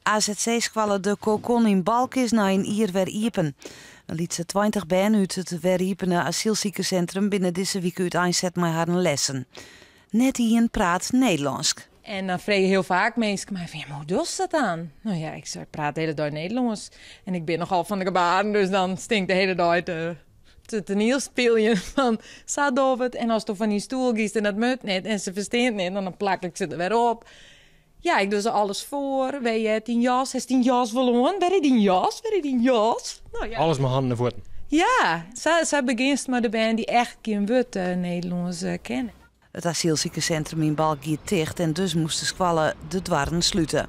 AZC-skoalle De Cocon yn Balk is nei in jier wer iepen. In lytse 20 bern út it weriepene asylsikerssintrum binne dizze wike úteinset mei harren lessen. Net ien praat Nederlânsk. En dan freegje hiel faak minsken my fan, ja, mar hoe dochst dat dan? No ja, ik sei, ik praat de hiele dei Nederlânsk. En ik bin nochal fan de gebaren, dus dan stean ik de hiele dei te, te toanielspyljen fan sa doch it. En ast fan dyn stoel giest en dat moat net en se ferstean it net, dan plak ik se der wer op. Ja, ik doch se alles foar. Wêr heart dyn jas? Hast dyn jas wol oan? Wêr is dyn jas? Wêr is dyn jas? No, ja. Alles mei hannen en fuotten. Ja, sa begjinst mei de bern dy't echt gjin wurd Nederlânsk kenne. It asylsikerssintrum yn Balk giet ticht en dus moast de skoalle de doarren slute.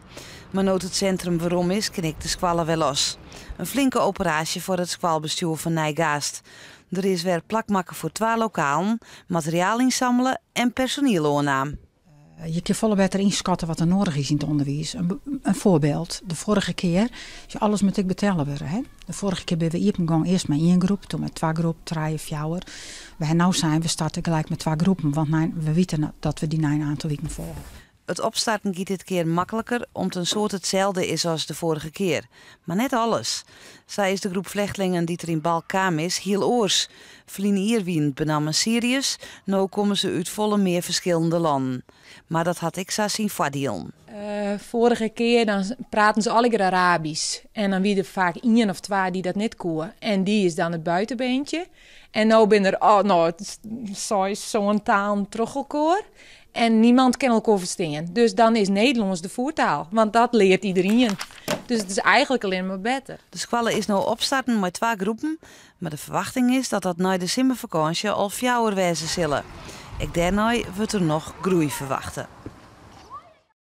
Mar no't it sintrum werom is, kin ek de skoalle wer los. In flinke operaasje foar it skoalbestjoer fan Nijgaast. Der is wer plak makke foar twa lokalen, materiaal ynsammele en personiel oannaam. Je kinne folle better ynskatte wat der nedich is yn it ûnderwiis. In foarbyld, de foarige kear, alles moat ek betelle wurde. Hè? De foarige kear binne we iepen gong earst mei ien groep, doe mei twa groep, trije, fjouwer. We ha no sein, we starte gelyk mei twa groepen, want we witte dat we dy nei in oantal wiken folje. It opstarten giet dit kear makliker om't in soad itselde is as de foarige kear. Mar net alles. Sa is de groep flechtlingen dy't der yn Balk kaam is hiel oars. Ferline jier wienen it benammen Syriërs, no komme se út folle mear ferskillende lannen. Mar dat hat ek sa syn foardielen. Foarige kear dan praten se allegear Arabysk en dan wie der faak ien of twa dy't dat net koe en dy is dan it buitenbeentje. En no binne der oh, no, seis, sân talen troch elkoar en niemand kin elkoar ferstean. Dus dan is Nederlânsk de voertaal, want dat leart iederien. Dus it is eigentlik allinne mar better. De skoalle is no opstarten mei twa groepen, mar de ferwachting is dat dat nei de simmerfakânsje al fjouwer wêze sille. Ek dêrnei wurdt der noch groei ferwachte.